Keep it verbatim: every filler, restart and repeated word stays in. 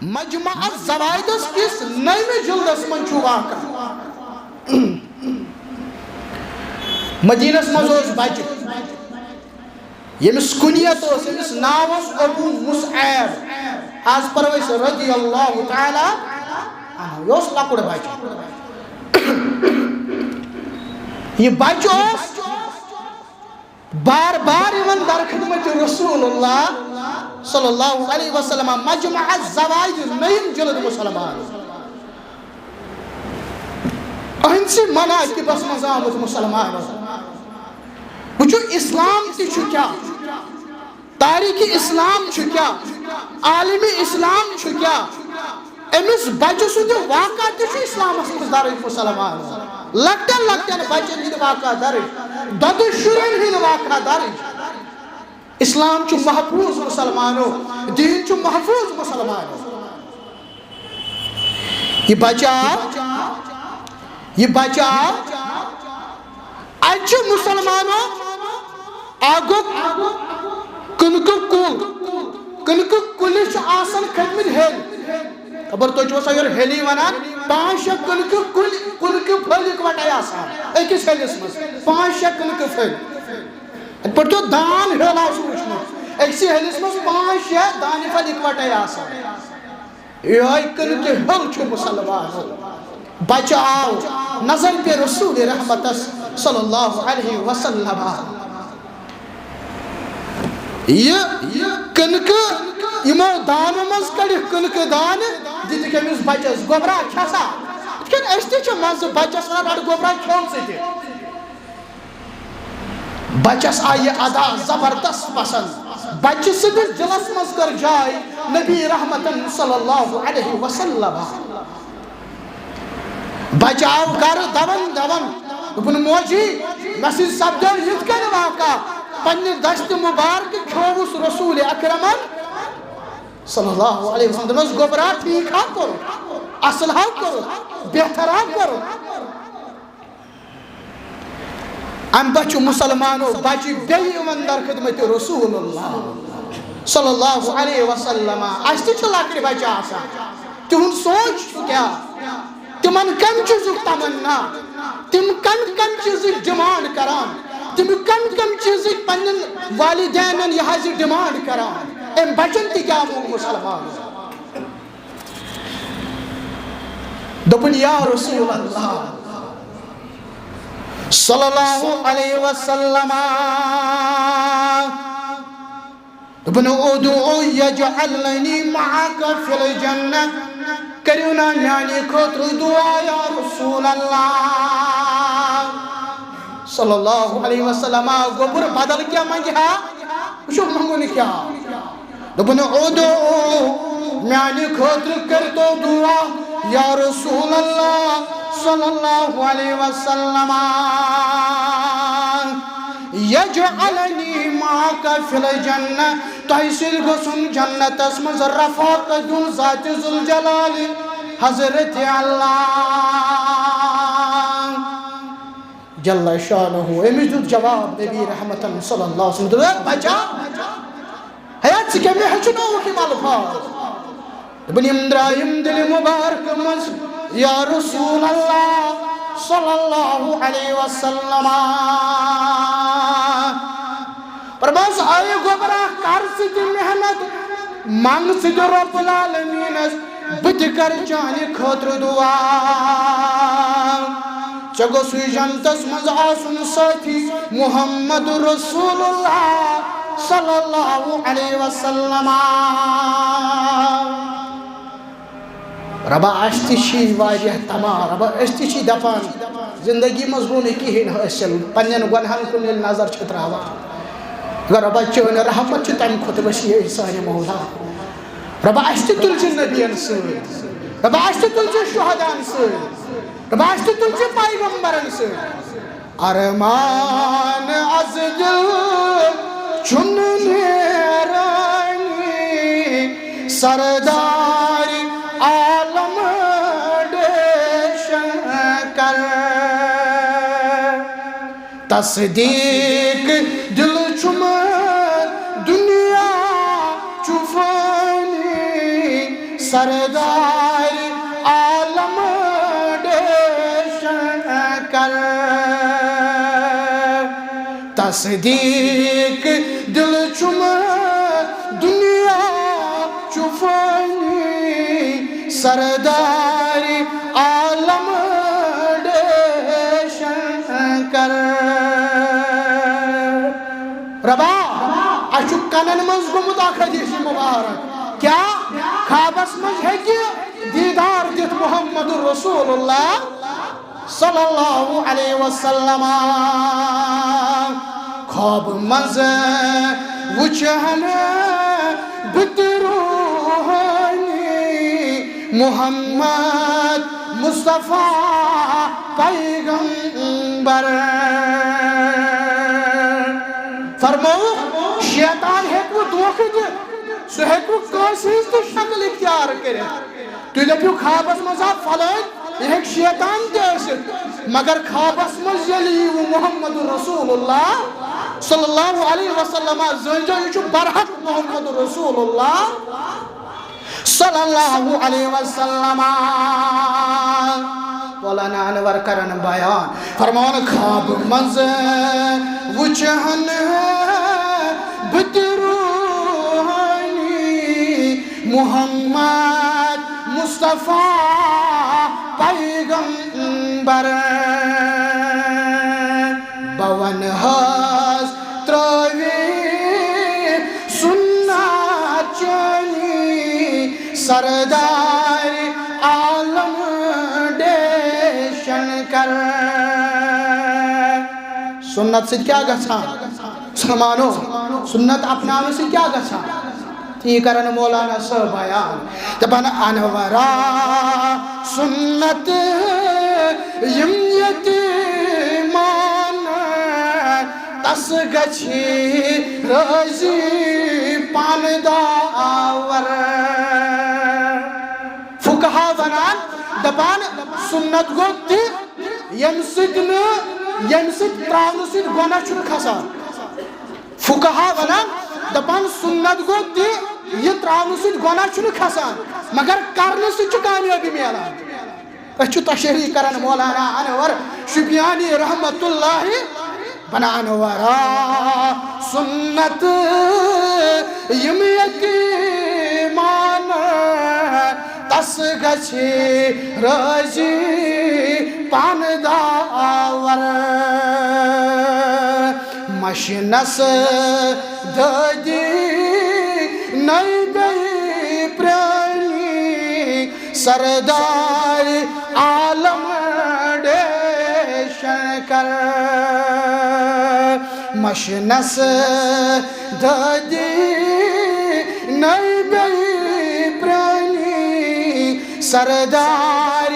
مجمع الزوائدس کس نٔیمہِ جلدس منٛز چھُ واقعہ۔ مدینس منٛز اوس بچہِ، ییٚمِس کنیت اوس، ییٚمِس ناو اوس ابو مصعب۔ از پرو أسۍ رضی اللہ تعالیٰ عنہ۔ یہِ اوس لۄکُٹ بچہِ۔ یہِ بچہِ اوس بار بار یِوان در خدمت رسول اللہ صلی اللہ علیہ وسلم۔ مجمع الزوائد نٔیِم جلد مسلمان۔ أہنٛدسٕے مناقبس منٛز آمُت مسلمان۔ وٕچھو، اسلام تہِ چھُ کیٛاہ، تاریخ اسلام چھُ کیٛاہ، عالم اسلام چھُ کیٛاہ۔ أمِس بچہٕ سُنٛد واقعہ تہِ چھُ اسلامس منٛز درج مسلمان۔ لۄکٹٮ۪ن لۄکٹٮ۪ن بچن ہٕنٛدۍ واقعہ درج، دۄدٕ شُرٮ۪ن ہٕنٛدۍ واقعہ درج۔ اسلام چھُ محفوظ مسلمانو، دین چھُ محفوظ مسلمانو۔ یہِ بچہ آو، یہِ بچہ آو۔ اتہِ چھُ مسلمانو اکھ کٕنکہٕ کُل، کٕنکہٕ کُلِس چھِ آسان کھٔتمٕتۍ ہیٚلۍ۔ خبر تُہۍ چھِوا سا یورٕ ہیٚلی ونان؟ پانٛژھ شےٚ کٕنکہٕ کُلۍ، کٕنکہٕ پھٔلۍ اِکوٹے آسان أکِس ہیٚلِس منٛز، پانٛژھ شےٚ کٕنکہٕ پھٔلۍ۔ یِتھ پٲٹھۍ تُہۍ دان ہیوٚل آسہِ وٕچھمُت، أکسٕے ہیٚلِس منٛز پانٛژھ شےٚ دانہِ پھٔلۍ اِکوٹے آسان۔ یِہوٚے کٕنکہٕ ہیوٚل چھُ مسلمان۔ بچہٕ آو، نظر پیٚیہِ رسول رحمتس صلی اللہ علیہ وسلم۔ یہِ کٕنکہٕ یِمو دانو منٛز کٔڑِکھ کٕنکہٕ دانہٕ، دِتِکھ أمِس بچس۔ گوٚبرا، کھےٚ سا۔ یِتھ کٔنۍ أسۍ تہِ چھِ منٛزٕ بچس ونان، "رٹ گوٚبرا، کھیوٚو ژٕ تہِ۔" بچس آیہِ یہِ ادا زبردست پسند۔ بچہٕ سٕنٛدِس دِلس منٛز کٔر جاے نبی رحمتن صلی اللہ علیہ وسلم۔ بچہٕ آو گرٕ دوان دوان، دوٚپُن، "موجی، مےٚ سۭتۍ سپدیو یِتھ کٔنۍ واقعہ پننہِ دستہِ مبارکہٕ، کھیووُس رسول اکرمن صلی اللہ علیہ وسلم۔" دوٚپنس، "گوٚبرا، ٹھیٖک ہا کوٚرُتھ، اصل ہا کوٚرُتھ، بہتر ہا کوٚرُتھ۔" امہِ پتہٕ چھُ مسلمانو بچہِ بیٚیہِ یِوان در خدمت رسول اللہ صلی اللہ علیہ وسلم۔ اسہِ تہِ چھِ لۄکٕٹۍ بچہِ آسان، تِہُنٛد سونچ چھُ کیٛاہ؟ تِمن کمہِ چیٖزُک تمنا؟ تِم کمہِ کمہِ چیٖزٕچ ڈیمانڈ کران؟ تِم کمہِ کمہِ چیٖزٕچ پننٮ۪ن والدینن یہِ حظ یہِ ڈیمانڈ کران؟ أمۍ بچن تہِ کیٛاہ ووٚن مسلمانن؟ دوٚپُن، یا رسول اللہ صلی اللہ علیہ وسلم، دوٚپُن، ادعو یجعلنی معک فی الجنہ، کٔرِو نا میانہِ خٲطرٕ دعا یا رسول اللہ صلی اللہ علیہ وسلم۔ گوٚبُر بدل کیٛاہ منٛگہِ ہا؟ وٕچھو منٛگُن کیٛاہ۔ دوٚپُن، ادعو، میانہِ خٲطرٕ کٔرۍتو دعا یا رسول اللہ صلی اللہ علیہ وسلم، یجعلنی معک فی الجنہ، تۄہہِ سۭتۍ گوٚژھُم جنتس منٛز رفاقت دیُن ذات ذوالجلال حضرت اللہ جل شانہ۔ أمِس دیُت جواب نبی رحمتن صلی اللہ علیہ وسلم۔ دوٚپُن، "ہے بچا، ہے ژٕ کیٛاہ مےٚ ہیٚچھنووُکھ یِم الفاظ؟" دوٚپُن، یِم درٛاے یِم دِلہِ مُبارکہٕ منٛز، یا رسول اللہ صلی اللہ علیہ وسلم۔ فرموس، اے گوبرا، کر ژٕ تہِ محنت، منگ ژٕ تہِ رب العالمینس، بہٕ تہِ کرٕ چانہِ خٲطرٕ دعا۔ ژےٚ گوٚژھُے جنتس منٛز آسُن سٲتھی محمد رسول اللہ صلی اللہ علیہ وسلم۔ ربا، اَسہِ تہِ چھی واریاہ تما، ربا، أسۍ تہِ چھی دپان، زندگی منٛز گوٚو نہٕ کِہیٖنۍ حٲصِل، پننٮ۪ن گۄنہن کُن ییٚلہِ نظر چھِ تراوان، مگر ربا، چٲنۍ رحمت چھِ تمہِ کھۄتہٕ وسیع، سانہِ مولا۔ ربا، اَسہِ تہِ تُلۍ زِ نبین سۭتۍ، ربا، اَسہِ تہِ تُلۍ زِ شہدان سۭتۍ، ربا، اَسہِ تہِ تُلۍ زِ پیغمبرن سۭتۍ۔ ارمان از دل چُن نیرانی، سردار عالم ڈیشن کر۔ تصدیق دل چُم دنیا چُ فانی، سردار عالم ڈے شنکر۔ تصدیق دل چھُم دنیا چھُ فانی، سردار عالم ڈے شنکر۔ ربا، اَسہِ چھُ کَنَن منٛز گوٚمُت اَکھ حدیث مبارک۔ کیٛاہ؟ خوابس منٛز ہیٚکہِ دیٖدار دِتھ محمد رسول اللہ صلی اللہ علیہ وسلم۔ خواب منٛز وٕچھن بہٕ تہِ روحٲنی محمد مصطفیٰ پیغمبر۔ فرمووُکھ، شیطان ہیٚکہِ نہٕ دھوکہٕ دِتھ، سُہ ہیٚکہِ نہٕ کٲنٛسہِ ہٕنٛز تہِ شکل اختیار کٔرِتھ۔ تُہۍ دٔپِو خوابس منٛز آو فلٲنۍ، یہِ ہیٚکہِ شیطان تہِ ٲسِتھ، مگر خوابس منٛز ییٚلہِ یِیہِ محمد رسول اللہ صلی اللہ علیہ وسلم، زٲنۍزیو یہِ چھُ برحق محمد رسول اللہ صلی اللہ علیہ وسلم۔ مولانا انور کرن بیان فرمان، خواب منٛز وٕچھن بہٕ تہِ روحٲنی محمد مصطفیٰ پیغمبر۔ بہٕ ونہٕ حظ ترٲوِتھ سنت چٲنی سردار عالم ڈے شنکر۔ سنت سۭتۍ کیٛاہ گژھان؟ مسلمانو، سنت اپناونہٕ سۭتۍ کیٛاہ گژھان؟ تی کرن مولانا صٲب بیان۔ دپان، انورا سنت یِم یتیمان، تس گژھِ رٲضی پانہٕ داور۔ فقہا ونان، دپان، سنت گوٚو تہِ، ییٚمہِ سۭتۍ نہٕ، ییٚمہِ سۭتۍ ترٛاونہٕ سۭتۍ گۄناہ چھُنہٕ کھسان۔ فقہا ونان، دپان، سنت گوٚو تہِ، یہِ ترٛاونہٕ سۭتۍ گۄناہ چھُنہٕ کھسان، مگر کرنہٕ سۭتۍ چھُ کامیٲبی میلان۔ أسۍ چھِ تشریح کران مولانا انور شُپیانی رحمت اللہ بنان ورا سنت یِم یتیمان، تس گژھِ رٲضی پانہٕ داور۔ مشنس دٲدی نٔے بیٚیہِ پرٛٲنی، سردار عالم ڈے شنکر۔ مشنس دٲدی نٔے بیٚیہِ پرٛٲنی، سردار